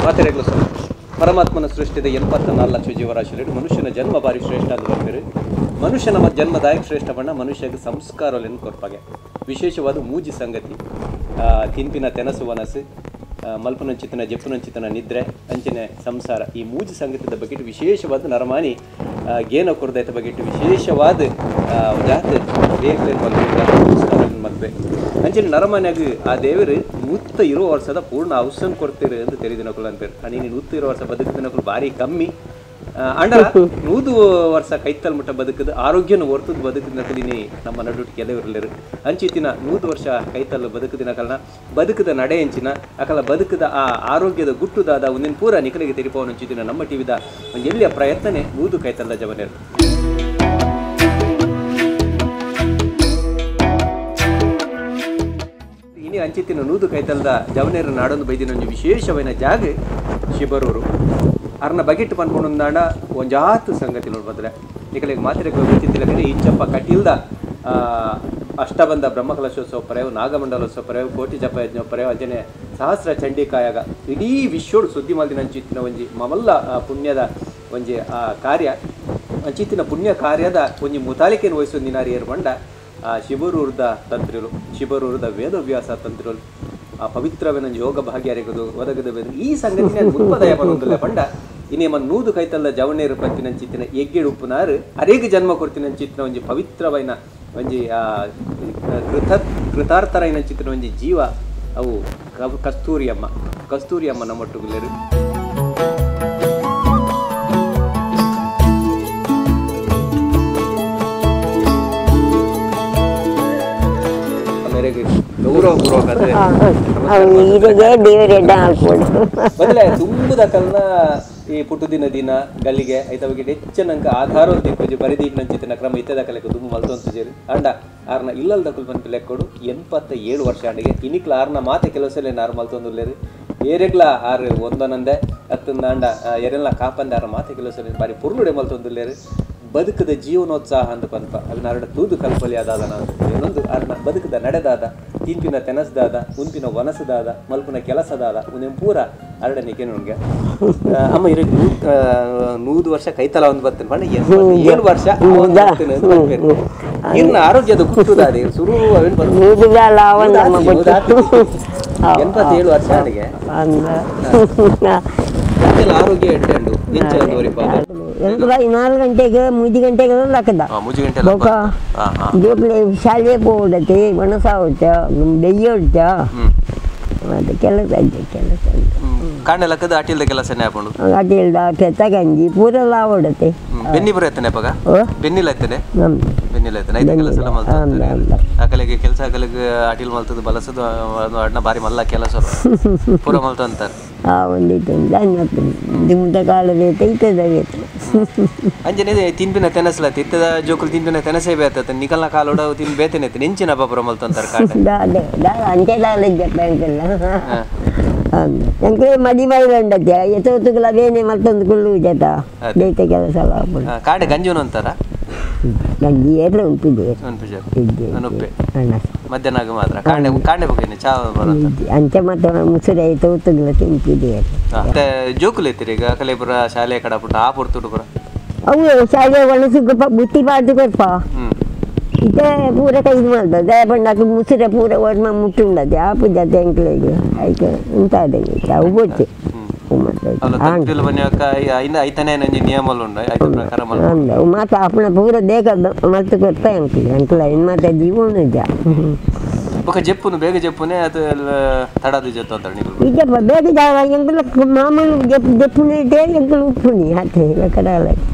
ಮಾತೆರೆಗ್ಲ ಪರಮಾತ್ಮನ ಸೃಷ್ಟಿದ 84 ಲಕ್ಷ ಜೀವರಾಶಿಗಳು ಮನುಷ್ಯನ ಜನ್ಮ ಬಾರಿ ಶ್ರೇಷ್ಠ ಅಂತ ಬರ್ತೀರಿ. ಮನುಷ್ಯನ ಜನ್ಮದಾಯಕ ಶ್ರೇಷ್ಠ ಬಣ್ಣ ಮನುಷ್ಯಗೆ ಸಂಸ್ಕಾರಗಳನ್ನು ಕೊರ್ಪಾಗೆ ವಿಶೇಷವಾದ ಮೂಜಿ ಸಂಗತಿ ತಿನ್ಪಿನ ತೆನಸು ವನಸು ಮಲ್ಪನಂಚಿತನ ಜಪ್ಪುನಂಚಿತನ ನಿದ್ರೆ ಅಂಚಿನ ಸಂಸಾರ ಈ ಮೂಜಿ ಸಂಗತಿದ ಬಗ್ಗೆ ವಿಶೇಷವಾದ ನರಮಾನಿ ಗೇನ ಕೊರದೈತ ಬಗ್ಗೆ ವಿಶೇಷವಾದ ಜಾತಿ ಮಲ್ಪೆ ಅಂಚಿನ ನರಮಾನ್ಯಾಗ ಆ ದೇವರು ಮುತ್ತ ಇರೋ ವರ್ಷದ ಪೂರ್ಣ ಔಷಧ ಕೊಡ್ತೀರಿ ಅಂತ ತಿಳಿದಿನಕುಲು ಅಂತಾರೆ. ನೀನು ಉತ್ತ ಇರೋ ವರ್ಷ ಬದುಕಿನಕುಲು ಭಾರಿ ಕಮ್ಮಿ ಅಂಡ 100 ವರ್ಷ ಕೈತಲ್ ಮುಟ್ಟ ಬದುಕದ ಆರೋಗ್ಯನ ಹೊರ್ತದ ಬದುಕಿನ ನಮ್ಮ ನಡು ಕೆಲವರಿಲ್ಲರು ಅಂಚಿತಿನ 100 ವರ್ಷ ಕೈತಲ್ ಬದುಕದಿನ ಕಲ್ನ ಬದುಕದ ನಡೆ ಅಂಚಿನ ಅಕಲ ಬದುಕದ ಆ ಆರೋಗ್ಯದ ಗುಟ್ಟುದಾದ ಒಂದಿನ ಪೂರ ನಿಕಲಿಗೆ ತೆರಿಪವನ ಅಂಚಿತಿನ ನಮ್ಮ ಟಿವಿದ ಒಂದು ಎಲ್ಲಿಯ ಪ್ರಯತ್ನನೆ 100 ಕೈತಲ್ಲ ಜವನೇರು. ಇನಿ ಅಂಚಿತಿನ 100 ಕೈತಲ್ದ ಜವನೇರು ನಾಡೊಂದು ಬೈದಿನ ಒಂಜಿ ವಿಶೇಷವೈನ ಜಾಗ ಶಿಬರೂರು. ಅರ್ನ ಬಗೆಟ್ ಪನ್ಪುಂಡಾಂಡ ಒಂಜಾತು ಸಂಗತಿ ನೋಡಿ ಬದಲೆ ನಿಕಲಿಗೆ ಮಾತ್ರೆ ಗೊತ್ತಿತ್ತಿಲ್ಲಕನೆ ಇಂಚಪ್ಪ ಕಟೀಲ್ದ ಅಷ್ಟಬಂಧ ಬ್ರಹ್ಮಕಲಶೋತ್ಸವ ಪರೆಯವು ನಾಗಮಂಡಲೋತ್ಸವ ಪರೆಯವು ಕೋಟಿ ಜಪ ಯಜ್ಞ ಪರೆಯವು ಅಂಜನೆ ಸಹಸ್ರ ಚಂಡಿಕಾಯಾಗ ಇಡೀ ವಿಶ್ವಡು ಸುದ್ದಿ ಮಲ್ದಿನ ಅಂಚಿತ್ತಿನ ಒಂಜಿ ಮಮಲ್ಲ ಪುಣ್ಯದ ಒಂಜಿ ಆ ಕಾರ್ಯ ಅಂಚಿತ್ತಿನ ಪುಣ್ಯ ಕಾರ್ಯದ ಒಂಜಿ ಮುತಾಲಿಕೆಯನ್ನು ವಹಿಸೋ ದಿನಾರಿ ಏರ್ಬಂಡ ಆ ಶಿಬರೂರ್ದ ತಂತ್ರಿಲು ಶಿಬರೂರ್ದ ವೇದವ್ಯಾಸ ತಂತ್ರಿಲು ಆ ಪವಿತ್ರವೇನ ಯೋಗ ಭಾಗ್ಯರಿಗದು ಒದಗದ ಈ ಸಂಗತಿನ ಮುತ್ಪದಯ ಬರೋದಿಲ್ಲ ಪಂಡ ಇನ್ನೇಮ 100 ಕೈತಲ್ಲ ಜವನೇರು ಪಂತಿನಂಚಿತ್ತಿನ ಎಗ್ಗೆಡು ಉಪ್ಪುನಾರು ಅರೇಗ ಜನ್ಮ ಕೊಡ್ತಿನಂಚಿತ್ತಿನ ಒಂಜಿ ಪವಿತ್ರವೈನ ಒಂಜಿ ಆ ಕೃತಾರ್ಥರೈನಂಚಿತ್ತಿನ ಒಂಜಿ ಜೀವ ಅವು ಕಸ್ತೂರಿಯಮ್ಮ ಕಸ್ತೂರಿಯಮ್ಮ ನಮ್ಮೊಟ್ಟುಗುಲೇರು. ತುಂಬದ ಕಲ್ನ ಈ ಪುಟ್ಟುದಿನ ದಿನ ಗಲ್ಲಿಗೆ ಐತ ಬಗ್ಗೆ ಹೆಚ್ಚಿನಂಕ ಆಧಾರ ದಿಪ್ಪಜಿ ಬರಿದೀಪ್ನಂಚಿತ್ತಿನ ಕ್ರಮ ಇತ್ತದ ಕಲೆಕ ದುಂಬು ಮಲ್ತೊಂತುಜೇರು ಅಂಡ ಆರ್ನ ಇಲ್ಲಲ್ ದಕುಲ್ ಪನ್ಪಿ ಲೆಕ್ಕೊಡು 87 ವರ್ಷ ಅಂಡಿಗೆ ಇನಿಕ್ಲ ಆರ್ನ ಮಾತೆ ಕೆಲಸಲ್ಲೇ ನಾರು ಮಲ್ತೊಂದುಲ್ಲೇರು ಏರೆಗ್ಲ ಆರು ಒಂದೊಂದೆ ಅತ್ತಂದಾಂಡ ಎರೆಲ್ಲ ಕಾಪಂದೆ ಆರ್ನ ಮಾತೆ ಕೆಲಸ ಬಾರಿ ಪುರ್ಲುಡೆ ಮಲ್ತೊಂದುಲ್ಲೇರು. ಬದುಕದ ಜೀವನೋತ್ಸಾಹ ಅಂತ ಪನ್ಪ ಅವನ ಅರಡ ತೂದು ಕಲ್ಪಲಿ ಆದಾದ ಏನೊಂದು ಅರ್ನ ಬದುಕದ ನಡೆದಾದ ತಿನ್ಪಿನ ತೆನಸ್ದಾದ ಉನ್ಪಿನ ವನಸದಾದ ಮಲ್ಪುನ ಕೆಲಸದಾದ ಒಂದೇನು ಪೂರ ಅರಡನಿಕೆ ನನಗೆ ಅಮ್ಮ ಇರ 100 ವರ್ಷ ಕೈತಲ ಒಂದು ಬರ್ತೇನೆ ಬಣ್ಣ 87 ವರ್ಷ ಇನ್ನು ಆರೋಗ್ಯದ ಗುಟ್ಟುದಾದೆ ಸುರು ಅವೇನು 87 ವರ್ಷ ಅಡಿಗೆ ಆರೋಗ್ಯ ಎಡ್ಡೆ 4 ಗಂಟೆಗೆ 3 ಗಂಟೆಗೆ ಲಕ್ಕದ ಬೊಕ ಜೋಕ್ಲೆ ಶಾಲೆ ಪೋಡತೆ ಒಣಸಾವಟ ಬೆಯ್ಯೋಟ ಮತ್ತೆ ಕೆಲಸ ಐತೆ ಕೆಲಸ ಕಾಂಡೆ ಲಕ್ಕದ ಅಟಿಲ್ದ ಕೆಲಸನೇ ಹಾಕೊಂಡು ಅಟಿಲ್ದ ಪೆತ್ತ ಗಂಜಿ ಪೂರ ಲಾವಡತೆ ಬೆನ್ನಿ ಪೂರ ಎತ್ತನೆ ಪಗ ಬೆನ್ನಿಲ್ಲ ಎತ್ತನೆ ಬೆನ್ನಿಲ್ಲ ಎತ್ತನೆ ಐತೆ ಕೆಲಸ ಎಲ್ಲ ಮಲ್ತದೆ ಅಕಲೆಗೆ ಕೆಲಸ ಅಕಲೆಗೆ ಅಟಿಲ್ ಮಲ್ತದ ಬಲಸದು ಅಣ್ಣ ಬಾರಿ ಮಲ್ಲ ಕೆಲಸ ಪೂರ ಮಲ್ತ ಅಂತಾರೆ. ಒಂದಿತ್ತು ದುಮ್ದ ಕಾಲ ಬೇತ ಇತ್ತದ ಬೇತ ಅಂಜನೆ ತಿನ್ಪಿನ ತೆನಸ್ಲ ಇತ್ತದ ಜೋಕುಲು ತಿನ್ಪಿನ ತೆನಸೇ ಬೇತ ನಿಕಲ್ನ ಕಾಲೋಡ ತಿನ್ ಬೇತನೆ ನೆಂಚಿನ ಪೂರ ಮಲ್ತ ಅಂತಾರೆ ಕಾಟ ಅಂಚೆ ಬ್ಯಾಂಕೆಲ್ಲ ಎಂಕ್ಲೆ ಮಡಿ ಮೈಲಂಡತ್ತೆ ಎತ್ತೊತ್ತುಗಳ ಬೇನೆ ಮತ್ತೊಂದು ಕುಳ್ಳು ಜತ ಬೇತೆ ಕೆಲಸ ಕಾಡೆ ಗಂಜಿ ಅಂತಾರ ಗಂಜಿ ಏರ್ಲ ಉಂಪಿದೆ ಮಧ್ಯಾಹ್ನ ಮಾತ್ರ ಕಾಂಡೆ ಕಾಂಡೆ ಬಗ್ಗೆನೆ ಚಾ ಅಂಚೆ ಮತ್ತೆ ಮುಸುರೆ ತೋತುಗಳ ತಿಂಪಿದೆ ಮತ್ತೆ ಜೋಕುಲು ಐತಿರಿ ಈಗ ಕಲೆಪುರ ಶಾಲೆ ಕಡಪುಟ ಆ ಪುರ್ತುಡು ಪುರ ಅವು ಶಾಲೆ ಒಣಸು ಬುತ್ತಿ ಪಾಡ್ದು ಕೊರ್ಪ ಇತ್ತೆ ಪೂರ ಕೈದು ಮಾಡ್ತದೆ ದಯಪಂಡಕ್ಕೆ ಮುಸುರೆ ಪೂರ ಒಡ್ಮ ಮುಟ್ಟುಂಡದೆ ಆ ಪೂಜೆ ಎಂಕ್ಲೆಗ್ ಐಕೆ ಉಂಟಾದೆ ಅವು ಬೊಚ್ಚೆ ಮಾತ ಅಪ್ಪನ ಪೂರ ದೇಕ ಮಲ್ತು ಕೊರ್ಪ ಎಂಕ್ಲೆ ಎಂಕ್ಲ ಇನ್ ಮಾತ ಜೀವನ ಇದ್ದ ಬೊಕ ಜೆಪ್ಪುನು ಬೇಗ ಜೆಪ್ಪುನೆ ಅದು ತಡದು ಜೆತ್ತು ಅಂತ ಇಜ್ಜಪ್ಪ ಬೇಗ ಜಾಗ ಎಂಕ್ಲ ಮಾಮೂಲು ಜೆಪ್ಪು ಜೆಪ್ಪುನಿ ಇಟ್ಟೆ ಎಂಕ್ಲು ಉಪ್ಪುನಿ ಅತ್ತೆ ಕಡಲ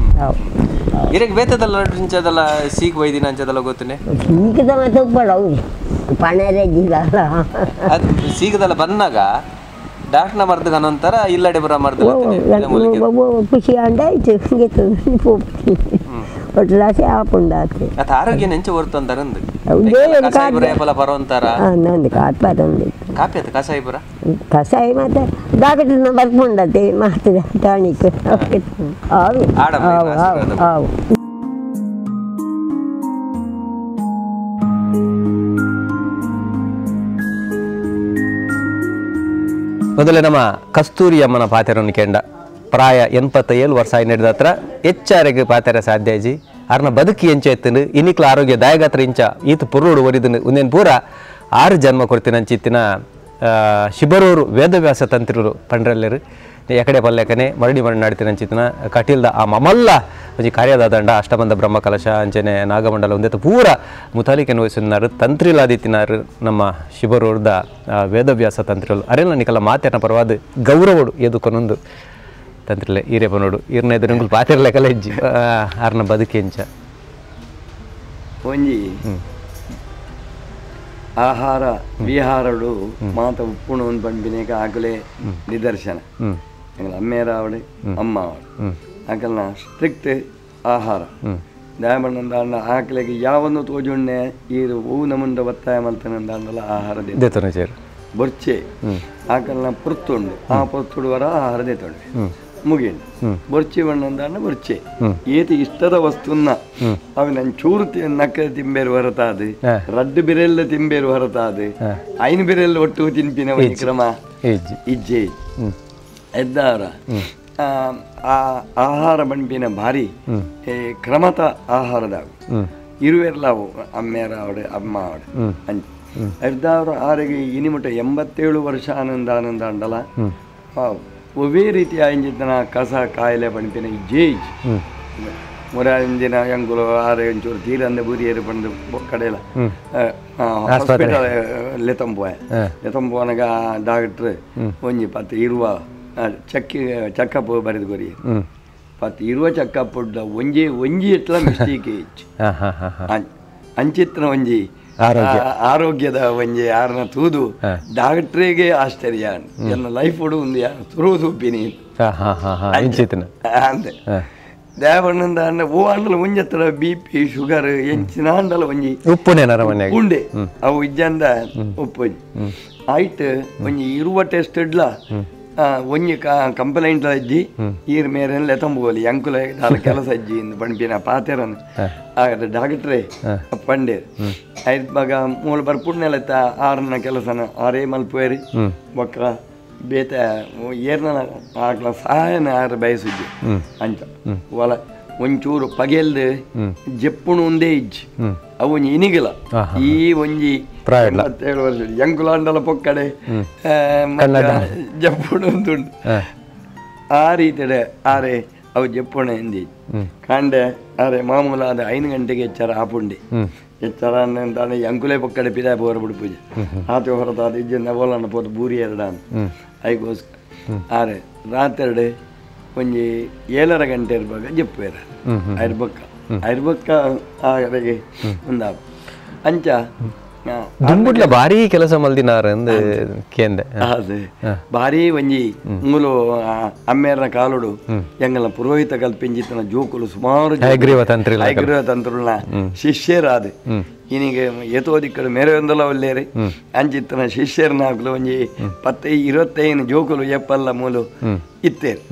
ಅವು ಇರಕ್ ಬೇತದಲ್ಲ ಅಂಚದಲ್ಲ ಸೀಕ್ ವೈದಿನ ಅಂಚದಲ್ಲ ಗೊತ್ತನೆ ಸೀಕದ ಮಾತ ಉಪ್ಪಡ ಅವು ಪಣರೆ ಜಿಲ್ಲ ಅದು ಸೀಕದಲ್ಲ ಬಂದಾಗ ಡಾಕ್ಟರ್ನ ಮರ್ದು ಅನಂತರ ಇಲ್ಲಡೆ ಬರ ಮರ್ದು ಖುಷಿ ಅಂಡ ಆಯ್ತು ಒಟ್ಲಾಸೆ ಆಪುಂಡಾತೆ ಅತ ಆರೋಗ್ಯ ನೆಂಚ ಹೊರ್ತು ಅಂತಾರಂದು ಕಸಾಯಿಪುರ ಏಪಲ ಬರೋಂತಾರ ನಂದು ಕಾಪಿ ಅದೊಂದು ಕಾಪಿ ಆತ ಕಸಾಯಿಪುರ ಕಸಾಯಿ ಮತ್ತೆ ಡಾಕ್ಟರ್ನ ಬರ್ಪುಂಡತೆ ಮಾತ್ರ ಟಾನಿಕ್ ಆವು ಆವು ಆವು. ಮೊದಲೇ ನಮ್ಮ ಕಸ್ತೂರಿ ಅಮ್ಮನ ಪಾತೆರನ್ನು ಕೆಂಡ ಪ್ರಾಯ 87 ವರ್ಷ ನಡೆದ ಹತ್ರ ಹೆಚ್ಚಾರಿಗೆ ಪಾತೆರ ಸಾಧ್ಯ ಅಜ್ಜಿ ಅರ್ನ ಬದುಕಿ ಎಂಚ ಎತ್ತನು ಇನ್ನಿಕ್ಲ ಆರೋಗ್ಯ ದಾಯಗಾತ್ರ ಇಂಚ ಈತ ಪುರ್ರೋಡು ಒರಿದನು ಒಂದೇನು ಪೂರ 6 ಜನ್ಮ ಕೊಡ್ತೀನಿ ಅಂಚಿತ್ತಿನ ಶಿಬರೂರು ವೇದವ್ಯಾಸ ತಂತ್ರಿರು ಪಂಡ್ರಲ್ಲೇರು ಎಕಡೆ ಪಲ್ಲೆಕನೆ ಮರಡಿ ಮರಡಿ ನಾಡ್ತೀನಿ ಅಂಚಿತ್ತಿನ ಕಟೀಲ್ದ ಆ ಮಮಲ್ಲ ಒಂಜಿ ಕಾರ್ಯದ ದಂಡ ಅಷ್ಟಬಂಧ ಬ್ರಹ್ಮಕಲಶ ಅಂಚನೆ ನಾಗಮಂಡಲ ಒಂದೇತ ಪೂರ ಮುತಾಲಿಕೆಯನ್ನು ವಹಿಸಿನಾರು ತಂತ್ರಿಲಾದಿತ್ತಿನಾರು ನಮ್ಮ ಶಿಬರೂರ್ದ ವೇದವ್ಯಾಸ ತಂತ್ರಿಗಳು ಅರೆಲ್ಲ ನಿಕಲ ಮಾತೆನ ಪರವಾದ ಗೌರವಡು ಎದುಕೊನೊಂದು ತಂತ್ರಿಲೆ ಈರೆ ಪನೋಡು ಈರ್ನ ಎದುರು ಪಾತಿರ್ಲೆಕಲ ಹೆಜ್ಜಿ ಅರ್ನ ಬದುಕೆಂಚ ಒಂಜಿ ಆಹಾರ ವಿಹಾರಡು ಮಾತ ಉಪ್ಪುಣು ಪಂಪಿನೇಕ ಆಗಲೇ ನಿದರ್ಶನ ಅಮ್ಮೇರ ಅವಳು ಅಮ್ಮ ಅವಳು ಆಕಲ್ನ ಸ್ಟ್ರಿಕ್ಟ್ ಆಹಾರ ದಾಯಬಣ್ಣಂದಾಂಡ ಆಕಲಿಗೆ ಯಾವನ್ನು ತೋಜುಣ್ಣೆ ಈರು ಹೂ ನಮುಂಡ ಒತ್ತಾಯ ಮಲ್ತನಂದಾಂಡಲ ಆಹಾರ ದೇತೊಂಡು ಬೊರ್ಚೆ ಆಕಲ್ನ ಪುರ್ತುಂಡು ಆ ಪುರ್ತುಡುವರ ಆಹಾರ ದೇತೊಂಡು ಮುಗಿಂಡು ಬೊರ್ಚಿ ಬಣ್ಣಂದಾಂಡ ಬೊರ್ಚೆ ಏತಿ ಇಷ್ಟದ ವಸ್ತುನ್ನ ಅవి ನನ್ ಚೂರು ನಕ್ಕ ತಿಂಬೇರು ಹೊರತಾದು ರಡ್ಡು ಬಿರೆಲ್ಲ ತಿಂಬೇರು ಹೊರತಾದು ಐನು ಬಿರೆಲ್ಲ ಒಟ್ಟು ತಿನ್ಪಿನ ಕ್ರಮ ಇಜ್ಜೆ ಎದ್ದಾರ ಆ ಆಹಾರ ಬಂಪಿನ ಭಾರಿ ಕ್ರಮತ ಆಹಾರದಾಗ ಇರುವೆಲ್ಲ ಅಮ್ಮೇರ ಅವಡೆ ಅಮ್ಮ ಅವಡೆ ಅಂಚ ಎದ್ದಾವ್ರ ಆರಿಗೆ ಇನಿಮುಟ 87 ವರ್ಷ ಆನಂದ ಆನಂದ ಅಂಡಲ ಒವೇ ರೀತಿಯ ಇಂಜಿನ ಕಸ ಕಾಯಿಲೆ ಪಣಿಪಿನ ಇಜ್ಜೆ ಇಜ್ಜಿ ಮೊರಾಂಜಿನ ಎಂಗುಲು ಆರೆ ಒಂಚೂರು ತೀರಂದ ಬೂರಿಯರು ಪಂದು ಕಡೆಯಲ್ಲ ಹಾಸ್ಪಿಟಲ್ ಲೆತಂಬೋಯ ಲೆತಂಬೋನಗ ಡಾಕ್ಟ್ರ್ ಒಂಜಿ ಪತ್ತು ಇರುವ ಚಕ್ಕಿ ಚಕ್ಕಪ್ ಬರೆದು ಕೊರಿ ಪತ್ತು ಇರುವ ಚಕ್ಕಪ್ ಒಂಜಿ ಒಂಜಿ ಎಟ್ಲ ಮಿಸ್ಟೇಕ್ ಇಜ್ಜಿ ಅಂಚಿತ್ರ ಒಂಜಿ ಆರೋಗ್ಯದ ಒಂಜಿ ಯಾರನ್ನ ತೂದು ಡಾಕ್ಟ್ರಿಗೆ ಆಶ್ಚರ್ಯ ಎಲ್ಲ ಲೈಫ್ ಒಂದು ಯಾರು ತುರು ತೂಪಿನಿ ಅಂದೆ ದೇವಣ್ಣಂದ ಅಣ್ಣ ಓ ಅಂಡಲ ಒಂಜತ್ರ B P sugar ಎಂಚಿನ ಅಂಡಲ ಒಂಜಿ ಉಂಡೆ ಅವು ಇಜ್ಜಂದ ಉಪ್ಪು ಆಯ್ತು ಒಂಜಿ ಇರುವ ಟೆಸ್ಟ್ ಇಡ್ಲ ಒಂಜಿ ಕಂಪ್ಲೇಂಟ್ ಅಜ್ಜಿ ಈರ್ ಮೇರೆ ಲೆತಂಬೋಲಿ ಅಂಕುಲ ಕೆಲಸ ಅಜ್ಜಿ ಪಂಪಿನ ಪಾತೆರನು ಆಗ ಡಾಕ್ಟ್ರೇ ಪಂಡೇರ್ ಐದು ಮಗ ಮೂಲ ಬರ್ಪುಣ್ಯಲತ್ತ ಆರನ ಕೆಲಸನ ಆರೇ ಮಲ್ಪುವೇರಿ ಬೊಕ್ಕ ಬೇತ ಏರ್ನ ಆಕ್ಲ ಸಹಾಯನ ಆರು ಬಯಸುಜ್ಜಿ ಅಂಚ ಒಲ ಒಂಚೂರು ಪಗೆಲ್ದು ಜೆಪ್ಪುಣು ಒಂದೇ ಇಜ್ಜಿ ಅವು ಒಂಜಿ ಇನಿಗಿಲ ಈ ಒಂಜಿ 87 ವರ್ಷ ಎಂಕುಲಾಂಡಲ ಪೊಕ್ಕಡೆ ಜಪ್ಪುಣು ಒಂದುಂಡು ಆ ರೀತಿಡೆ ಆರೆ ಅವು ಜಪ್ಪುಣ ಎಂದಿ ಕಾಂಡೆ ಆರೆ ಮಾಮೂಲಾದ 5 ಗಂಟೆಗೆ ಎಚ್ಚರ ಆಪುಂಡಿ ಎಚ್ಚರ ಅಂತಾನೆ ಎಂಕುಲೇ ಪೊಕ್ಕಡೆ ಪಿದಾಯ ಪೋರ ಬಿಡು ಪೂಜೆ ಆತೆ ಹೊರತಾದ ಇಜ್ಜೆ ಓಲಣ್ಣ ಪೋತು ಬೂರಿ ಎರಡಾನ್ ಐಗೋಸ್ಕರ ಆರೆ ರಾತ್ರಿ ಒಂಜಿ 7.5 ಗಂಟೆ ಇರುವಾಗ ಜಪ್ಪುವೇರ ಐರ್ಬೊಕ್ಕ ಐರ್ಬೊಕ್ಕ ಆಗೆ ಒಂದಾಪ ಅಂಚ ದುಂಬುಡ್ಲ ಭಾರಿ ಕೆಲಸ ಮಲ್ದಿನಾರ ಕೇಂದ್ರ ಅದೇ ಭಾರಿ ಒಂಜಿ ಮೂಲು ಅಮ್ಮೇರನ ಕಾಲುಡು ಎಂಗಲ ಪುರೋಹಿತ ಕಲ್ಪಿಂಜಿತನ ಜೋಕುಲು ಸುಮಾರು ಹೈಗ್ರೀವ ತಂತ್ರಿ ಹೈಗ್ರೀವ ತಂತ್ರುಲ್ನ ಶಿಷ್ಯರಾದ ಇನ್ನೀಗ ಏತೋದಿಕ್ಕಡು ಮೇರೆ ಒಂದಲ ಒಲ್ಲೇರಿ ಅಂಚಿತ್ತನ ಶಿಷ್ಯರನಾಗ್ಲು ಒಂಜಿ 10 25 ಜೋಕುಲು ಎಪ್ಪಲ್ಲ ಮೂಲು ಇತ್ತೇರು.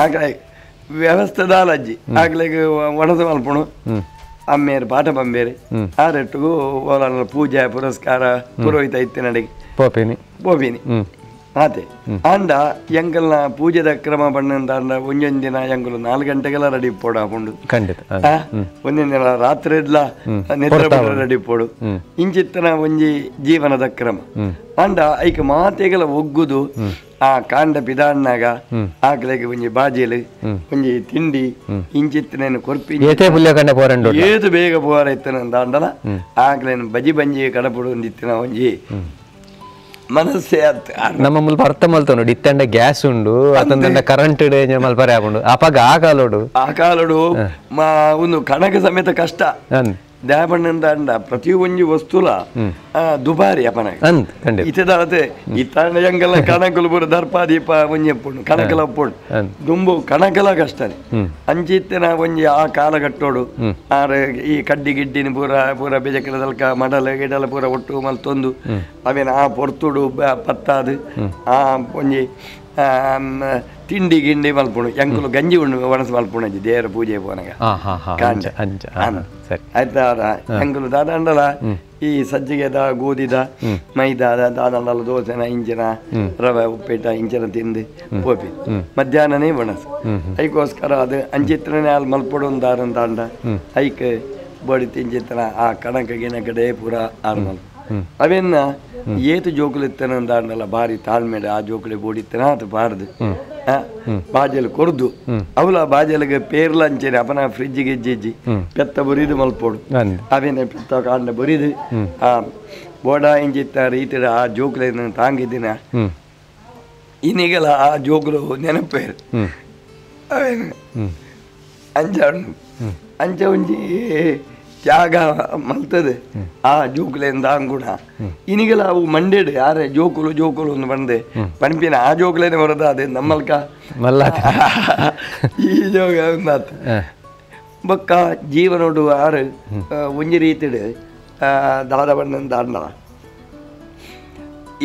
ಆಗಲೇ ವ್ಯವಸ್ಥೆದಾಲ ಅಜ್ಜಿ ಆಗಲೇ ಒಣಸ ಮಲ್ಪಣು ಅಮ್ಮೇರು ಪಾಠ ಬಂಬೇರಿ ಆ ರೆಟ್ಟಿಗೂ ಓಲಾನ ಪೂಜೆ ಪುರಸ್ಕಾರ ಪುರೋಹಿತ ಇತ್ತಿನಡೆಗೆ ಪೋಪಿನಿ ಪೋಪಿನಿ ಆತೆ ಅಂಡ ಎಂಕಲ್ನ ಪೂಜೆದ ಕ್ರಮ ಬಣ್ಣಂದ ಅಂಡ ಒಂದೊಂದು ದಿನ ಎಂಕಲು 4 ಗಂಟೆಗೆಲ್ಲ ರೆಡಿ ಪೋಡು ಹಾಕೊಂಡು ಖಂಡಿತ ಒಂದೊಂದು ದಿನ ರಾತ್ರಿ ಇಡ್ಲ ನಿದ್ರೆ ರೆಡಿ ಪೋಡು ಇಂಚಿತ್ತನ ಒಂಜಿ ಜೀವನದ ಕ್ರಮ ಅಂಡ ಐಕ ಮಾತೆಗೆಲ್ಲ ಒಗ್ಗುದು ಆ ಕಾಂಡ ಪಿದಾಣ್ಣಾಗ ಆಕಲೆಗೆ ಒಂಜಿ ಬಾಜಿಲು ಒಂಜಿ ತಿಂಡಿ ಇಂಚಿತ್ತನೇನು ಕೊರ್ಪಿ ಏತು ಬೇಗ ಪೋರ ಇತ್ತನ ಅಂಡಲ ಆಕಲೇನು ಬಜಿ ಬಂಜಿ ಕಡಪುಡು ಒಂದಿತ್ತಿನ ಒಂಜಿ ಮನಸ್ಸೇ ನಮ್ಮ ಮುಲ್ಪ ಅರ್ಥ ಮಲ್ತೊಂಡು ಇತ್ತಂಡ ಗ್ಯಾಸ್ ಉಂಡು ಅತಂದಂಡ ಕರೆಂಟ್ ಮಲ್ಪರೆ ಆಪುಂಡು ಅಪಗ ಆ ಕಾಲೋಡು ಆ ಕಾಲೋಡು ಒಂದು ಕಣಕ ಸಮೇತ ಕಷ್ಟ. ದಾಬಣ್ಣಂದಾಂಡ ಪ್ರತಿ ಒಂಜಿ ವಸ್ತುಲ ದುಬಾರಿ ಅಪನ ಇತ್ತದಾತೆ ಇತ್ತಾಂಡ ಎಂಗಲ ಕಣಕಲು ಪೂರ ದರ್ಪ ದೀಪ ಒಂಜಿ ಪುಂಡು ಕಣಕಲ ಪುಂಡು ದುಂಬು ಕಣಕಲ ಕಷ್ಟನೆ ಅಂಚಿತ್ತಿನ ಒಂಜಿ ಆ ಕಾಲಘಟ್ಟೋಡು ಆರ್ ಈ ಕಡ್ಡಿ ಗಿಡ್ಡಿನ ಪೂರ ಪೂರ ಬೆಜಕಲದಲ್ಕ ಮಡಲ ಗಿಡಲ ಪೂರ ಒಟ್ಟು ಮಲ್ತೊಂದು ಅವೇನ ಆ ಪೊರ್ತುಡು ಪತ್ತಾದು ಆ ಒಂಜಿ ತಿಂಡಿ ಗಿಂಡಿ ಮಲ್ಪುಣು ಎಂಕುಲು ಗಂಜಿ ಉಂಡು ಒಣಸು ಮಲ್ಪುಣಜಿ ದೇವರ ಪೂಜೆ ಪೋನಗ ಕಾಂಡ ಆಯ್ತಾ ಎಂಕುಲು ದಾದಾಂಡಲ ಈ ಸಜ್ಜಿಗೆದ ಗೋಧಿದ ಮೈದಾದ ದಾದಾಂಡಲ ದೋಸೆನ ಇಂಚಿನ ರವೆ ಉಪ್ಪಿಟ್ಟ ಇಂಚಿನ ತಿಂದು ಪೋಪಿ ಮಧ್ಯಾಹ್ನನೇ ಒಣಸು ಐಕೋಸ್ಕರ ಅದು ಅಂಚಿತ್ರನೇ ಅಲ್ಲಿ ಮಲ್ಪೊಡು ದಾರಂದಾಂಡ ಐಕ್ ಬಡಿ ತಿಂಚಿತ್ರ ಆ ಕಣಕ ಗಿಣಕಡೆ ಪೂರ ಆರು ಮಲ್ಪ ಅವೆನ್ನ ಏತು ಜೋಕುಲು ಇತ್ತನಂದಾಂಡಲ ಬಾರಿ ತಾಳ್ಮೆಡೆ ಆ ಜೋಕುಲೆ ಬೋಡಿತ್ತನ ಅದು ಬಾರ್ದು ಬಾಜಲು ಕೊರ್ದು ಅವಲ ಬಾಜಲಿಗೆ ಪೇರ್ಲ ಅಂಚೇನೆ ಅಪನ ಫ್ರಿಜ್ ಗಿಜ್ಜಿಜ್ಜಿ ಪೆತ್ತ ಬೊರಿದು ಮಲ್ಪೋಡು ಅವೇನೆ ಪೆತ್ತ ಕಾಂಡ ಬೊರಿದು ಆ ಬೋಡ ಇಂಚಿತ್ತ ರೀತಿಡ ಆ ಜೋಕುಲೆ ತಾಂಗಿದ್ದಿನ ಇನ್ನೀಗಲ ಆ ಜೋಕುಲು ನೆನಪೇರು ಅವೇನು ಅಂಚ ಅಂಚ ಒಂಜಿ ತ್ಯಾಗ ಮಲ್ತದೆ ಆ ಜೋಕುಲೆಂದ ಅಂಗುಣ ಇನಿಗೆಲ್ಲ ಅವು ಮಂಡೇಡು ಯಾರೇ ಜೋಕುಲು ಜೋಕುಲು ಒಂದು ಬಂದೆ ಪಣಪಿನ ಆ ಜೋಕುಲೇನೆ ಬರೋದ ಅದೇ ನಮ್ಮಲ್ಕ ಈ ಜೋಗ ಒಂದಾತು ಬೊಕ್ಕ ಜೀವನೋಡು ಆರು ಒಂಜಿ ರೀತಿಡು ದಾದ ಬಣ್ಣಂದ ಅಣ್ಣ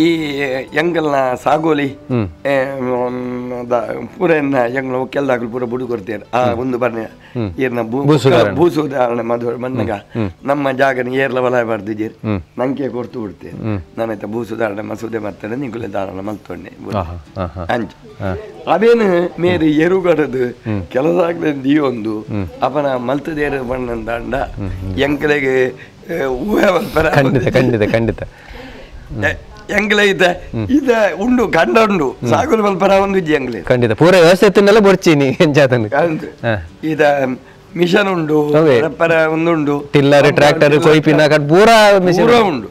ಈ ಎಂಗಲ್ನ ಸಾಗೋಲಿ ಪೂರ ಎಂಗ್ಲ ಒಕ್ಕೆಲ್ದಾಗಲು ಪೂರ ಬುಡು ಕೊಡ್ತೇವೆ ಆ ಒಂದು ಬಣ್ಣ ಏರ್ನ ಭೂಸುಧಾರಣೆ ಮಧು ಮಣ್ಣಗ ನಮ್ಮ ಜಾಗನ ಏರ್ಲ ವಲಯ ಬರ್ದಿದ್ದೀರಿ ನಂಗೆ ಕೊಡ್ತು ಬಿಡ್ತೇನೆ ನಾನಾಯ್ತ ಭೂಸುಧಾರಣೆ ಮಸೂದೆ ಮಾಡ್ತೇನೆ ನಿಗುಲೆ ಧಾರಣ ಮಲ್ತೊಂಡೆ ಅಂಚ ಅವೇನು ಮೇರೆ ಎರುಗಡದು ಕೆಲಸ ಆಗ್ಲೇ ಒಂದು ಅಪನ ಮಲ್ತದೇರು ಬಣ್ಣಂದಾಂಡ ಎಂಕಲೆಗೆ ಊಹೆ ಖಂಡಿತ ಖಂಡಿತ ಖಂಡಿತ ಎಂಗ್ಲೆ ಇದೆ ಇದೆ ಉಂಡು ಕಂಡ ಉಂಡು ಸಾಗುಲು ಮಲ್ಪರ ಒಂದು ಇಜ್ಜಿ ಎಂಗ್ಲೆ ಖಂಡಿತ ಪೂರ ವ್ಯವಸ್ಥೆ ತಿನ್ನಲ್ಲ ಬೊರ್ಚಿನಿ ಎಂಜಾತನ ಇದ ಮಿಷನ್ ಉಂಡು ಪರ ಒಂದುಂಡು ಟಿಲ್ಲರ್ ಟ್ರ್ಯಾಕ್ಟರ್ ಕೊಯ್ಪಿನ ಪೂರ ಪೂರ ಉಂಡು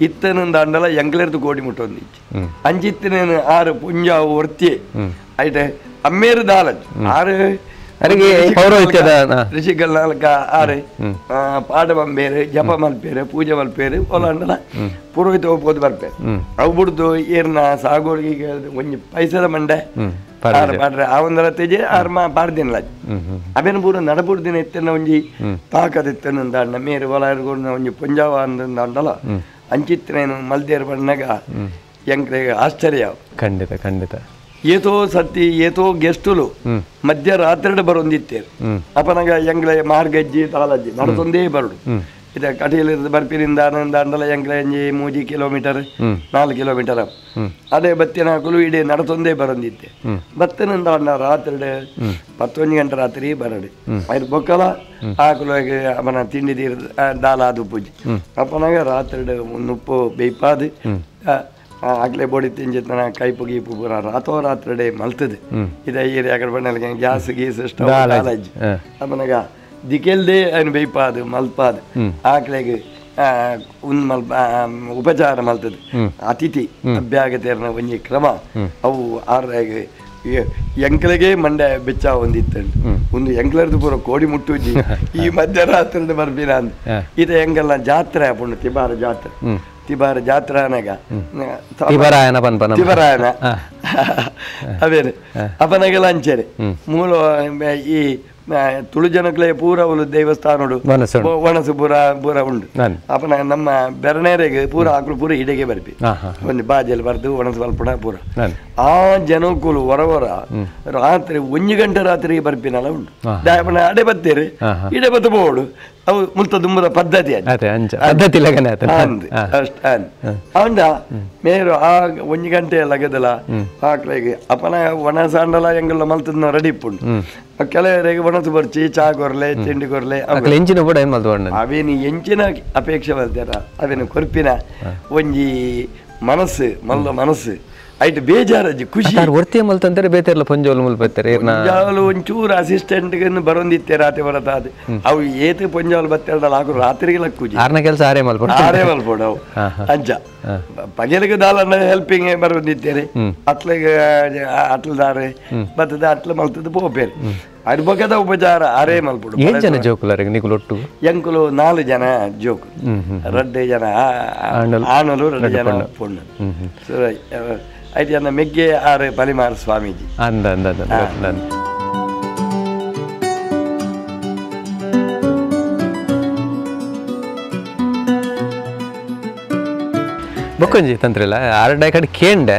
ಇತ್ತನಂದ ಅಂಡಲ ಎಂಗ್ಲೆರ್ದು ಕೋಡಿ ಮುಟ್ಟೊಂದು ಇಜ್ಜಿ ಅಂಚಿತ್ತಿನ ಆರು ಪುಂಜಾವು ಒರ್ತಿ ಐಟೆ ಅಮ್ಮೇರು ದಾಲಜ್ ಆರು ಋಷಿಗಳ ನಾಲ್ಕ ಆರು ಪಾಠ ಬಂಬೇರು ಜಪ ಮಲ್ಪೇರು ಪೂಜೆ ಮಲ್ಪೇರು ಒಲಾಂಡಲ ಪುರೋಹಿತ ಒಪ್ಪೋದು ಬರ್ಪೇರು ಅವು ಬಿಡ್ದು ಏರ್ನ ಸಾಗೋಳಿಗೆ ಒಂಜಿ ಪೈಸದ ಮಂಡೆ ಆರು ಪಾಡ್ರೆ ಆ ಒಂದರ ತೇಜೆ ಆರು ಮಾ ಪಾಡ್ದಿನ ಅವೇನು ಪೂರ ನಡಪುಡ್ದಿನ ಇತ್ತನ ಒಂಜಿ ತಾಕದ ಇತ್ತನಂದಾಂಡ ಮೇರು ಒಲ ಒಂಜಿ ಪುಂಜಾವ ಅಂದಂದಾಂಡಲ ಅಂಚಿತ್ತನೇನು ಮಲ್ದೇರು ಬಣ್ಣಗ ಎಂಕ್ರೆಗೆ ಆಶ್ಚರ್ಯ ಖಂಡಿತ ಖಂಡಿತ ಏತೋ ಸತಿ ಏತೋ ಗೆಸ್ಟುಲು ಮಧ್ಯರಾತ್ರಿ ಬರೊಂದಿತ್ತೇರು ಅಪನಗ ಎಂಗ್ಲೆ ಮಾರ್ಗಜ್ಜಿ ತಾಲಜ್ಜಿ ನಡತೊಂದೇ ಬರುಡು ಇದು ಕಟೀಲ್ ಬರ್ಪಿನಿಂದ ಆನಂದ ಅಂಡಲ ಎಂಗ್ಲೆ ಅಂಜಿ 3 ಕಿಲೋಮೀಟರ್ 4 ಕಿಲೋಮೀಟರ್ ಅದೇ ಬತ್ತಿನ ಹಾಕಲು ಇಡೀ ನಡತೊಂದೇ ಬರೊಂದಿತ್ತೆ ಬತ್ತಿನಿಂದ ಅಣ್ಣ ರಾತ್ರಿ 11 ಗಂಟೆ ರಾತ್ರಿ ಬರಡು ಐದು ಬೊಕ್ಕಲ ಹಾಕಲು ಅವನ ತಿಂಡಿ ತೀರ್ ದಾಲ ಅದು ಪೂಜೆ ಅಪನಗ ರಾತ್ರಿ ಉಪ್ಪು ಬೇಯ್ಪಾದು ಆಗಲೇ ಬೋಡಿ ತಿಂಜಿತನ ಕೈಪು ಗೀಪು ಪೂರ ರಾತೋ ರಾತ್ರಿ ಮಲ್ತದೆ ಇದೇ ಏರಿಯಾ ಕಡೆ ಬಣ್ಣಲಿಗೆ ಗ್ಯಾಸ್ ಗೀಸ್ ಸ್ಟವ್ ಕಾಲೇಜ್ ಅಪನಗ ದಿಕ್ಕೆಲ್ದೇ ಅವನು ಬೇಯ್ಪಾದು ಮಲ್ಪಾದು ಆಕಳಿಗೆ ಉಂದು ಮಲ್ಪ ಉಪಚಾರ ಮಲ್ತದೆ ಅತಿಥಿ ಅಭ್ಯಾಗತೇರ್ನ ಒಂಜಿ ಕ್ರಮ ಅವು ಆರ್ರಾಗ ಎಂಕ್ಲೆಗೆ ಮಂಡೆ ಬೆಚ್ಚ ಒಂದಿತ್ತು ಒಂದು ಎಂಕ್ಲರ್ದು ಪೂರ ಕೋಡಿ ಮುಟ್ಟುಜ್ಜಿ ಈ ಮಧ್ಯರಾತ್ರಿ ಬರ್ಬಿನ ಅಂತ ಇದು ಎಂಗಲ್ಲ ಜಾತ್ರೆ ಪುಣ್ಯ ತಿಬಾರ ಜಾತ್ರೆ ತಿಬಾರ ಜಾತ್ರೆ ಅನಗ ತಿಬರಾಯನ ಪನ್ಪನ ತಿಬರಾಯನ ಅವೇನೆ ಅಪನಗೆಲ್ಲ ಅಂಚೇರಿ ಮೂಲ ಈ ತುಳು ಜನಕ್ಲೆ ಪೂರ ಅವಳು ದೇವಸ್ಥಾನಡು ಒಣಸು ಪೂರ ಪೂರ ಉಂಡು ಅಪನ ನಮ್ಮ ಬೆರನೇರೆಗೆ ಪೂರ ಆಕಳು ಪೂರ ಇಡೆಗೆ ಬರ್ಪಿ ಒಂದು ಬಾಜಲ್ಲಿ ಬರ್ದು ಒಣಸು ಮಲ್ಪಣ ಪೂರ ಆ ಜನಕ್ಕೂ ಹೊರ ಹೊರ ರಾತ್ರಿ 1 ಗಂಟೆ ರಾತ್ರಿ ಬರ್ಪಿನಲ್ಲ ಉಂಟು ಅಡೆ ಬತ್ತೀರಿ ಇಡೆ ಬತ್ತು ಬೋಡು ಅವು ಮುಲ್ತ ದುಂಬದ ಪದ್ಧತಿ ಅಷ್ಟ ಮೇರು ಆ 1 ಗಂಟೆ ಲಗದಲ ಆಕಳಿಗೆ ಅಪನ ಒಣ ಸಾಂಡಲ ಎಂಗಲ್ಲ ಮಲ್ತದ ರೆಡಿ ಇಪ್ಪುಂಡು ಕೆಲವರಿಗೆ ಒಣಸು ಬರ್ಚಿ ಚಾ ಕೊರ್ಲೆ ತಿಂಡಿ ಕೊರ್ಲೆ ಅವೇನು ಎಂಚಿನ ಅಪೇಕ್ಷೆ ಬರ್ತಾರ ಅವೇನು ಕೊರ್ಪಿನ ಒಂಜಿ ಮನಸ್ಸು ಮಲ್ಲ ಮನಸ್ಸು ಐಟ್ ಬೇಜಾರಜ್ಜಿ ಖುಷಿ ಒರ್ತಿ ಮಲ್ತಂತಾರೆ ಬೇತೆರ್ಲ ಪೊಂಜೋಲು ಮುಲ್ಪತ್ತಾರೆ ಪೊಂಜೋಲು ಒಂಚೂರು ಅಸಿಸ್ಟೆಂಟ್ ಬರೊಂದಿತ್ತೆ ರಾತ್ರಿ ಬರತಾದ ಅವು ಏತ್ ಪೊಂಜೋಲು ಬತ್ತೆರಡಲ್ಲ ಹಾಕು ರಾತ್ರಿಗೆ ಲಕ್ಕುಜಿ ಆರ್ನ ಕೆಲಸ ಆರೇ ಮಲ್ಪೊಡು ಆರೇ ಮಲ್ಪೊಡು ಅವು ಅಂಚ ಪಗೆಲಗೆ ದಾಲನ್ನ ಹೆಲ್ಪಿಂಗ್ ಬರೊಂದಿತ್ತೇನೆ ಅಟ್ಲಿಗೆ ಅಟ್ಲದಾರೆ ಬತ್ತದ ಅಟ್ಲ ಮಲ್ತದ ಪೋಪೇರು ಅರ್ಬಕದ ಉಪಚಾರ ಅರೇ ಮಲ್ಪೊಡು. ಏಳು ಜನ ಜೋಕುಲಾರಿಗೆ ನಿಕುಲೊಟ್ಟು ಎಂಕುಲು 4 ಜನ ಜೋಕು, 2 ಜನ ಆಣಲು, 2 ಜನ ಪೊಣ್ಣು. ಐದು ಜನ ಮೆಗ್ಗೆ ಆರು ಪಲಿಮಾರು ಸ್ವಾಮೀಜಿ ಅಂದ ಅಂದ ಅಂದ. ಬೊಕ್ಕೊಂಜಿ ತಂತ್ರಿಲ್ಲ ಆರಡ ಕಡೆ ಕೇಂಡೆ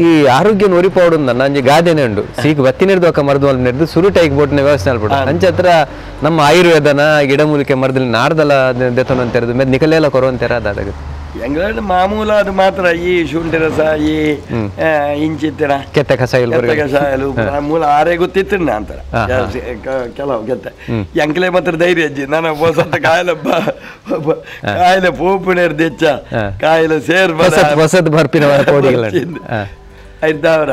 ಈ ಆರೋಗ್ಯ ಒರಿಪೋಡು ನಂಜಿ ಗಾದೆನೆ ಉಂಡು ಸೀಕ್ ಬತ್ತಿ ನೆಡ್ದು ಅಕ್ಕ ಮರದು ಅಲ್ಲಿ ನೆಡ್ದು ಸುರುಟೈಗೆ ಬೋಟ್ನ ವ್ಯವಸ್ಥೆ ಅಲ್ಪಡು ಅಂಚ ಹತ್ರ ನಮ್ಮ ಆಯುರ್ವೇದನ ಗಿಡಮೂಲಿಕೆ ಮರದಲ್ಲಿ ನಾರ್ದಲ ದೆತನ ಅಂತಿರೋದು ಮೇಲೆ ನಿಕಲೆಲ್ಲ ಕೊರುವಂತೀರ ಅದಾಗುತ್ತೆ. ಎಂಗ್ಲಂಡ್ ಮಾಮೂಲ ಅದು ಮಾತ್ರ ಈ ಶುಂಠಿ ರಸ ಈ ಇಂಚಿತ್ತಿನ ಕೆತ್ತ ಕಷಾಯ ಕಷಾಯಲು ಮೂಲ ಆರೇ ಗೊತ್ತಿತ್ತು ಅಂತಾರೆ ಕೆಲವು ಕೆತ್ತ ಎಂಕ್ಲೆ ಮಾತ್ರ ಧೈರ್ಯ ಅಜ್ಜಿ ನಾನು ಹೊಸತ ಕಾಯಿಲೆ ಕಾಯಿಲೆ ಪೋಪುನೇರ್ ದೆಚ್ಚ ಕಾಯಿಲೆ ಸೇರ್ ಹೊಸದ್ ಬರ್ಪಿನ ಇದ್ದವರ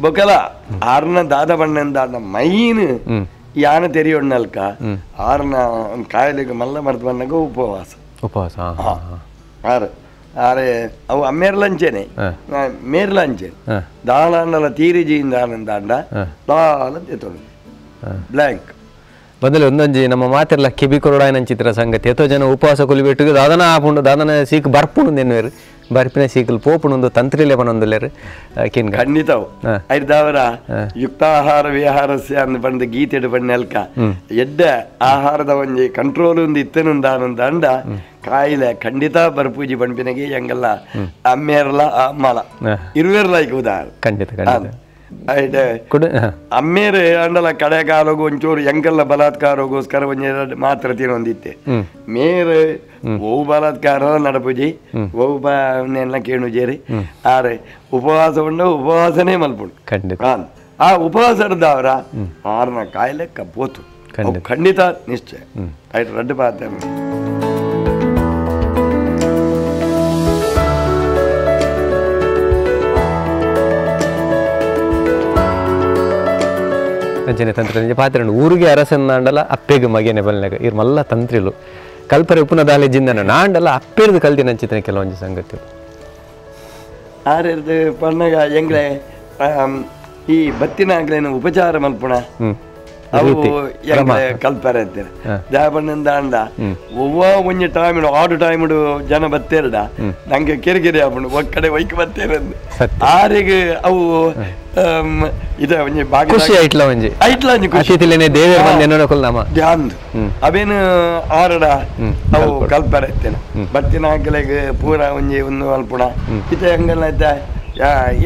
ಬೊಕಲ ಆರ್ನ ದಾದ ಬಣ್ಣಂದ ಮೈನ್ ಯಾನ ತೆರಿಯೊಣ್ಣಲ್ಕ ಆರ್ನ ಕಾಯಿಲೆಗೆ ಮಲ್ಲ ಮರ್ದು ಬಣ್ಣಗ ಉಪವಾಸ ಉಪವಾಸ ಆರು ಆರೆ ಅವು ಅಮ್ಮೇರ್ಲಂಚೇನೆ ಮೇರ್ಲಂಚೇನೆ ದಾಳಾಂಡಲ ತೀರಿಜಿಯಿಂದ ಆನಂದಾಂಡ ದಾಳ ಎತ್ತೊಡು ಬ್ಲ್ಯಾಂಕ್ ಬದಲು ಒಂದೊಂಜಿ ನಮ್ಮ ಮಾತೆಲ್ಲ ಕಿಬಿ ಕೊರಡಾಯನಂಚಿತ್ರ ಸಂಗತಿ ಎತ್ತೋ ಜನ ಉಪವಾಸ ಕೊಲಿಬಿಟ್ಟು ದಾದನ ಆಪುಂಡು ದಾದನ ಸೀಕ್ ಬರ್ಪುಂಡು ನೆನ್ವೇರು ಬರ್ಪಿನ ಸೀಕಲ್ ಪೋಪುಣೊಂದು ತಂತ್ರಿಲೆ ಪನೊಂದುಲ್ಲೇರು ಕಿನ್ಗ ಖಂಡಿತವು ಐದಾವರ ಯುಕ್ತಾಹಾರ ವಿಹಾರಸ್ಯ ಅಂದ್ ಪಂಡ ಗೀತೆಡು ಪಣ್ಣೆಲ್ಕ ಎಡ್ಡ ಆಹಾರದ ಒಂಜಿ ಕಂಟ್ರೋಲ್ ಒಂದು ಇತ್ತನುಂದಾನಂದ ಅಂಡ ಕಾಯಿಲೆ ಖಂಡಿತ ಬರ್ಪೂಜಿ ಪಂಪಿನಗೆ ಎಂಗಲ್ಲ ಅಮ್ಮೇರ್ಲ ಅಮ್ಮಲ ಇರುವೇರ್ಲ ಐಕ್ ಉದಾಹರಣೆ ಖಂಡಿತ ಖಂಡಿತ ಅಮ್ಮೇರು ಅಂಡಲ ಕಡೆ ಕಾಲೋಗು ಒಂಚೂರು ಎಂಕಲ್ಲ ಬಲಾತ್ಕಾರೋಗೋಸ್ಕರ ಒಂಜಿ ಮಾತ್ರ ತಿನ್ನೊಂದಿತ್ತೆ ಮೇರು ಓವು ಬಲಾತ್ಕಾರ ನಡಪುಜಿ ಓವು ಎಲ್ಲ ಕೇಣುಜೇರಿ ಆರೆ ಉಪವಾಸ ಉಂಡು ಉಪವಾಸನೇ ಮಲ್ಪುಂಡು ಖಂಡಿತ ಆ ಉಪವಾಸ ಹಿಡ್ದವರ ಆರ್ನ ಕಾಯಿಲೆ ಕಬ್ಬೋತು ಖಂಡಿತ ನಿಶ್ಚಯ ಆಯ್ತು ರಡ್ಡು ಪಾತ್ರ. ಅಂಚನೆ ತಂತ್ರ ಪಾತ್ರ ಊರಿಗೆ ಅರಸನ್ನಾಂಡಲ ಅಪ್ಪೆಗೆ ಮಗೇನೆ ಬಲ್ನಾಗ ಇರ್ ಮಲ್ಲ ತಂತ್ರಿಲು ಕಲ್ಪರೆ ಉಪ್ಪುನ ದಾಲೆ ಜಿಂದನ ನಾಂಡಲ ಅಪ್ಪೇರ್ದು ಕಲ್ದಿನ ಅಂಚಿತನೆ ಕೆಲವೊಂಜಿ ಸಂಗತಿ ಆರೆರ್ದು ಪಣ್ಣಗ ಎಂಗ್ಲೆ ಈ ಬತ್ತಿನಾಗ್ಲೇನು ಉಪಚಾರ ಮಲ್ಪುಣ ಅವು ಎಂಗ್ಲೆ ಕಲ್ಪರೆ ಅಂತಾರೆ ಜಾಬಣ್ಣಿಂದ ಅಂಡ ಒವ್ವ ಒಂಜಿ ಟೈಮಿಡು ಆಡು ಟೈಮಿಡು ಜನ ಬತ್ತೇರ್ಡ ನಂಗೆ ಕಿರಿಕಿರಿ ಆಪುಂಡು ಒಕ್ಕಡೆ ಒಯ್ಕ್ ಬತ್ತೇರಂದು ಆರಿಗೆ ಅವು ಇದೆ ಒಂಜಿ ಬಾಗಿ ಖುಷಿ ಐಟ್ಲ ಒಂಜಿ ಐಟ್ಲ ಒಂಜಿ ಖುಷಿ ಅತಿಥಿಲೇನೆ ದೇವೇರ್ ಬಂದು ಎನ್ನೋಣ ಕೊಲ್ನಾಮ ಧ್ಯಾಂದು ಅವೇನು ಆರಡ ಅವು ಕಲ್ಪರೆ ಇತ್ತೇನೆ ಬತ್ತಿನ ಹಾಕಲೆಗ್ ಪೂರ ಒಂಜಿ ಒಂದು ಅಲ್ಪುಣ ಇತ್ತೆ ಹಂಗೆಲ್ಲ ಇದ್ದ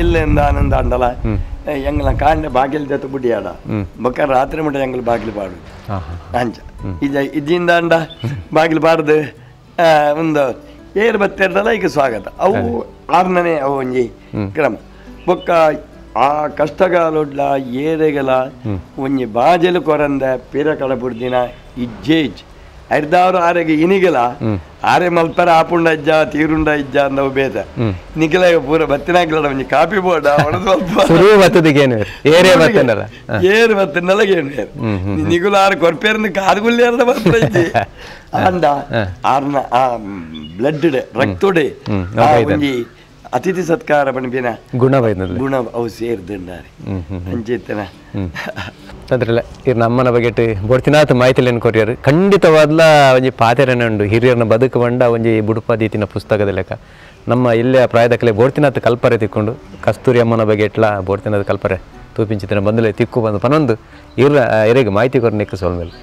ಇಲ್ಲಿಂದ ಆನಂದ ಅಂಡಲ ಎಂಗಲ ಕಾಂಡೆ ಬಾಗಿಲು ಜೊತೆ ಬುಡಿಯಾಡ ಬೊಕ್ಕ ರಾತ್ರಿ ಮುಟ್ಟ ಎಂಗಲ ಬಾಗಿಲು ಪಾಡು ಅಂಚ ಇಜ ಇದ್ದಿಂದ ಅಂಡ ಬಾಗಿಲು ಪಾಡ್ದು ಒಂದು ಏರು ಬತ್ತೆರ್ದಲ್ಲ ಈಗ ಸ್ವಾಗತ ಅವು ಆರ್ನನೆ ಅವು ಒಂಜಿ ಕ್ರಮ ಬೊಕ್ಕ ಆ ಕಷ್ಟಗಾಲೊಡ್ಲ ಏರೆಗಲ ಒಂಜಿ ಬಾಜಲು ಕೊರಂದ ಪಿರ ಕಡಪುಡ್ದಿನ ಇಜ್ಜೆ ಇಜ್ಜೆ ಐದಾರು ಆರೆಗೆ ಇನಿಗಲ ಆರೆ ಮಲ್ಪರ ಆಪುಂಡ ಇಜ್ಜ ತೀರುಂಡ ಇಜ್ಜ ಅಂದವು ಬೇತ ನಿಗಲ ಪೂರ ಬತ್ತಿನಾಗ್ಲಡ ಒಂಜಿ ಕಾಪಿ ಬೋಡ ಏರೇ ಬತ್ತನಲ್ಲ ಏರು ಬತ್ತನಲ್ಲ ಏನು ನಿಗುಲ ಆರು ಕೊರ್ಪೇರ್ನ ಕಾದುಗುಲ್ಲೇರ್ದ ಬರ್ತ ಇಜ್ಜಿ ಅಂಡ ಆರ್ನ ಆ ಬ್ಲಡ್ ರಕ್ತೊಡೆ ಆ ಒಂಜಿ ಅತಿಥಿ ಸತ್ಕಾರ ಪಣಿಪಿನ ಗುಣ ಗುಣ ಅವು ಸೇರ್ದುಂಡಾರೆ ಅಂಚೆತ್ತನ ತಂತ್ರಿಲ್ಲ ಇರ್ ನಮ್ಮನ ಬಗೆಟ್ ಬೊಡ್ತಿನಾಥ ಮಾಹಿತಿಲೇನು ಕೊರಿಯರು ಖಂಡಿತವಾದ್ಲ ಒಂಜಿ ಪಾತೆರನೆ ಉಂಡು ಹಿರಿಯರನ್ನ ಬದುಕು ಬಂಡ ಒಂಜಿ ಬುಡುಪ ದೀತಿನ ಪುಸ್ತಕದ ಲೆಕ್ಕ ನಮ್ಮ ಇಲ್ಲೇ ಪ್ರಾಯದಕ್ಕಲೆ ಬೋಡ್ತಿನಾಥ ಕಲ್ಪರೆ ತಿಕ್ಕೊಂಡು ಕಸ್ತೂರಿ ಅಮ್ಮನ ಬಗೆಟ್ಲ ಬೋಡ್ತಿನಾಥ ಕಲ್ಪರೆ ತೂಪಿಂಚಿತಿನ ಬಂದಲೆ ತಿಕ್ಕು ಬಂದು ಪನೊಂದು ಇರ ಎರೆಗೆ ಮಾಹಿತಿ ಕೊರನಿಕ್ಕ ಸೋಲ್ಮೇಲೆ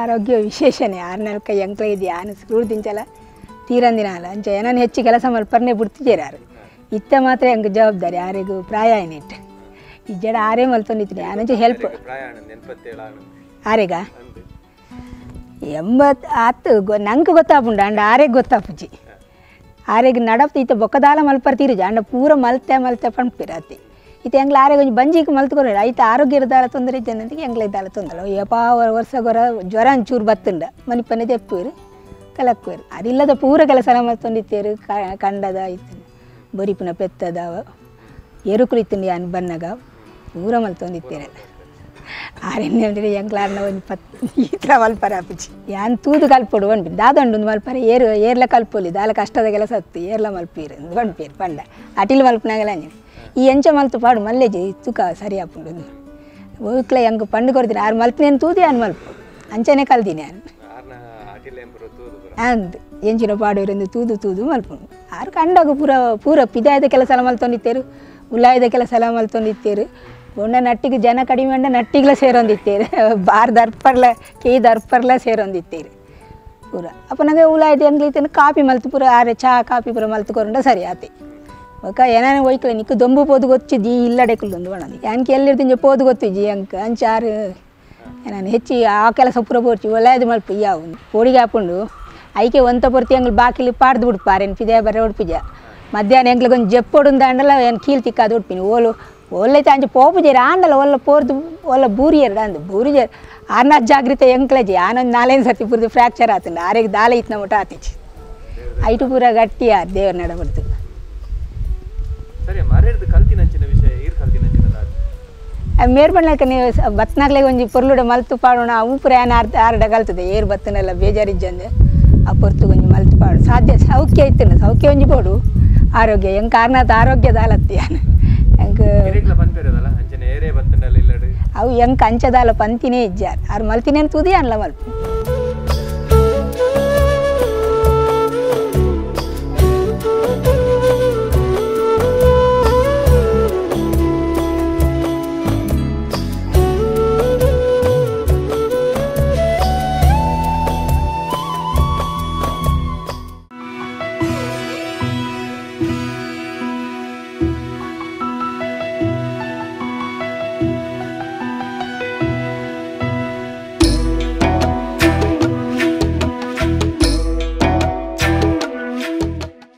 ಆರೋಗ್ಯ ವಿಶೇಷನೇ ಆರ್ನಾಲ್ಕ ಎಂಕ್ಲ ಇದೆ ಆನ ಸ್ಕೂಲ್ ದಿಂಚಲ ತೀರಂದಿನಾಲ ಅಂಚ ಏನನ್ನು ಹೆಚ್ಚು ಕೆಲಸ ಮಲ್ಪರ್ನೆ ಬಿಡ್ತಿದ್ದೀರಾರು ಇತ್ತ ಮಾತ್ರ ಹೆಂಗೆ ಜವಾಬ್ದಾರಿ ಆರೆಗೂ ಪ್ರಾಯ ಏನಿಟ್ಟು ಈ ಜಡ ಆರೇ ಮಲ್ತೊಂದಿತ್ತು ಆನಂಚ ಹೆಲ್ಪ್ ಆರೆಗ 80 ಆತು ನಂಗೆ ಗೊತ್ತಾಪುಂಡು ಅಂಡ ಆರೆಗೆ ಗೊತ್ತಾಪುಜಿ ಆರೆಗೆ ನಡಪ್ತು ಇತ್ತ ಬೊಕ್ಕದಾಲ ಮಲ್ಪರ್ ತೀರುಜಿ ಅಂಡ ಪೂರ ಮಲ್ತೆ ಮಲ್ತೆ ಪಂಪಿರತಿ ಇತ್ತೆ ಎಂಕ್ಲ ಆರೆ ಒಂಜಿ ಬಂಜಿಗೆ ಮಲ್ತ್ಕೊರ ಐತ ಆರೋಗ್ಯದ ದಾಲ ತೊಂದರೆ ಇಜ್ಜಂದಂತಿಗೆ ಎಂಕ್ಲ ದಾಲ ತೊಂದರೆ ಯಪ್ಪ ವರ್ಷ ಗೊರ ಜ್ವರ ಒಂಚೂರು ಬತ್ತುಂಡ ಮನಿಪನೆ ತೆಪ್ಪುವೆರು ಕಲಕ್ಕುವೆರು ಅದಿಲ್ಲದ ಪೂರ ಕೆಲಸ ಮಲ್ತೊಂದಿತ್ತೇರು ಕಂಡದ ಇತ್ತು ಬೊರಿಪುನ ಪೆತ್ತದ ಎರುಕುಲು ಇತ್ತುಂಡು ಯಾನ್ ಬನ್ನಗ ಪೂರ ಮಲ್ತೊಂದಿತ್ತೇರೆ ಆರೆನ್ನೆ ಎಂಕ್ಲಾರ್ನ ಒಂಜಿ ಪತ್ ಈತ್ರ ಮಲ್ಪರ ಆಪುಜಿ ಯಾನ್ ತೂದು ಕಲ್ಪೊಡು ಪನ್ಪಿ ದಾದಂಡು ಮಲ್ಪರೆ ಏರು ಏರ್ಲ ಕಲ್ಪೊಲಿ ದಾಲ ಕಷ್ಟದ ಕೆಲಸ ಅತ್ತು ಏರ್ಲ ಮಲ್ಪೀರು ಪನ್ಪೀರು ಪಂಡ ಅಟಿಲ್ ಮಲ್ಪನಾಗಲ ಅಂಜಿ ಈ ಎಂಚ ಮಲ್ತು ಪಾಡು ಮಲ್ಲೆಜಿ ತುಕ ಸರಿ ಆಪುಂಡು ಒಕ್ಲ ಎಂಕ್ ಪಂಡು ಕೊರ್ದಿನಿ ಆರು ಮಲ್ಪಿನೇನು ತೂದು ಯಾನ್ ಮಲ್ಪು ಅಂಚನೆ ಕಲ್ದಿನಿ ಯಾನ್ ಅಂದ್ ಎಂಚಿನ ಪಾಡುವರೆಂದು ತೂದು ತೂದು ಮಲ್ಪುಂಡು ಆರು ಕಂಡಾಗ ಪೂರ ಪೂರ ಪಿದಾಯದ ಕೆಲಸ ಮಲ್ತೊಂದಿತ್ತೇರು ಉಲ್ಲಾಯದ ಕೆಲಸ ಮಲ್ತೊಂದಿತ್ತೇರು ಬೊಂಡ ನಟ್ಟಿಗೆ ಜನ ಕಡಿಮೆ ಅಂಡ ನಟ್ಟಿಗ್ಲ ಸೇರೊಂದಿತ್ತೇರು ಬಾರ್ ದರ್ಪರ್ಲ ಕೇ ದರ್ಪರ್ಲ ಸೇರೊಂದಿತ್ತೇರು ಪೂರ ಅಪ್ಪ ನಂಗೆ ಉಲಾಯ್ದು ಎಂಗ್ಲಿತ್ತೇನು ಕಾಪಿ ಮಲ್ತು ಪೂರ ಆರೆ ಚಾ ಕಾಪಿ ಪೂರ ಮಲ್ತು ಕೊರಂಡ ಸರಿ ಆತೆ ಬೊಕ ಏನಾನ ಒಯ್ಕಲೆ ನಿಕ್ಕು ದೊಂಬು ಪೋದು ಗೊತ್ತಿದ್ದಿ ಇಲ್ಲಡೆಕುಲ್ಲೊಂದು ಬಣದಿ ಅಂಕೆ ಎಲ್ಲಿರ್ದಿಂಜ ಪೋದು ಗೊತ್ತಿಜ್ಜಿ ಅಂಕ ಅಂಚಾರು ನಾನು ಹೆಚ್ಚಿ ಆ ಕೆಲಸ ಪೂರ ಪೋರ್ಚಿ ಒಳ್ಳೆಯದು ಮಲ್ಪು ಯಾವು ಪೋಡಿಗೆ ಹಾಕೊಂಡು ಐಕೆ ಒಂತ ಪೊರ್ತಿ ಎಂಗ್ಲು ಬಾಕಿಲಿ ಪಾಡ್ದು ಬಿಡ್ಪಾರೇನು ಪಿದೆ ಬರ ಉಡ್ಪಿಜ ಮಧ್ಯಾಹ್ನ ಎಂಗ್ಲಿಗೆ ಒಂದು ಜೆಪ್ಪೊಡುಂದ ಅಂಡಲ ಏನು ಕೀಲ್ ತಿಕ್ಕಾದು ಉಡ್ಪಿನಿ ಓಲು ಒಳ್ಳೆ ಅಂಚೆ ಪೋಪುಜೇರು ಆಂಡಲ ಒಲ್ಲ ಪೋರ್ದು ಒಲ್ಲ ಬೂರಿಯರು ಅಂದು ಬೂರಿಜೇರು ಆರ್ನ ಜಾಗೃತೆ ಎಂಕ್ಲಜಿ ಆನೊಂದು ನಾಲೇನು ಸರ್ತಿ ಪೂರ್ತಿ ಫ್ರ್ಯಾಕ್ಚರ್ ಆತಂಡ ಆರೆಗೆ ದಾಲ ಇತ್ತು ಮುಟ ಆತಿಚಿ ಐಟು ಪೂರ ಗಟ್ಟಿ ಆ ದೇವ್ರ ನಡ ಬರ್ತು ಸರಿ ಮಾರೇರ್ದು ಕಲ್ತಿನಂಚಿನ ವಿಷಯ ಈರ್ ಕಲ್ತಿನಂಚಿನ ಮೇರ್ ಬಣ್ಣಕ್ಕೆ ನೀವು ಬತ್ನಾಗ್ಲೆ ಒಂಜಿ ಪೊರ್ಲುಡ ಮಲ್ತು ಪಾಡೋಣ ಅವು ಪೂರ ಏನ್ ಆರ್ದ ಆರ್ಡ ಕಲ್ತದೆ ಏರ್ ಬತ್ತನೆಲ್ಲ ಬೇಜಾರಿಜ್ಜಂದೆ ಆ ಪೊರ್ತು ಒಂಜಿ ಮಲ್ತು ಪಾಡು ಸಾಧ್ಯ ಸೌಖ್ಯ ಇತ್ತು ಸೌಖ್ಯ ಒಂಜಿ ಪೋಡು ಆರೋಗ್ಯ ಎಂಕ್ ಕಾರಣಾತ ಆರೋಗ್ಯದ ಅಲತ್ತಿ ಎಂಕ್ ಅವು ಎಂಕ್ ಅಂಚದಾಲ ಪಂತಿನೇ ಇಜ್ಜಾರ್ ಆರು ಮಲ್ತಿನೇನು ತುದಿ ಅನ್ಲ ಮಲ್ಪು.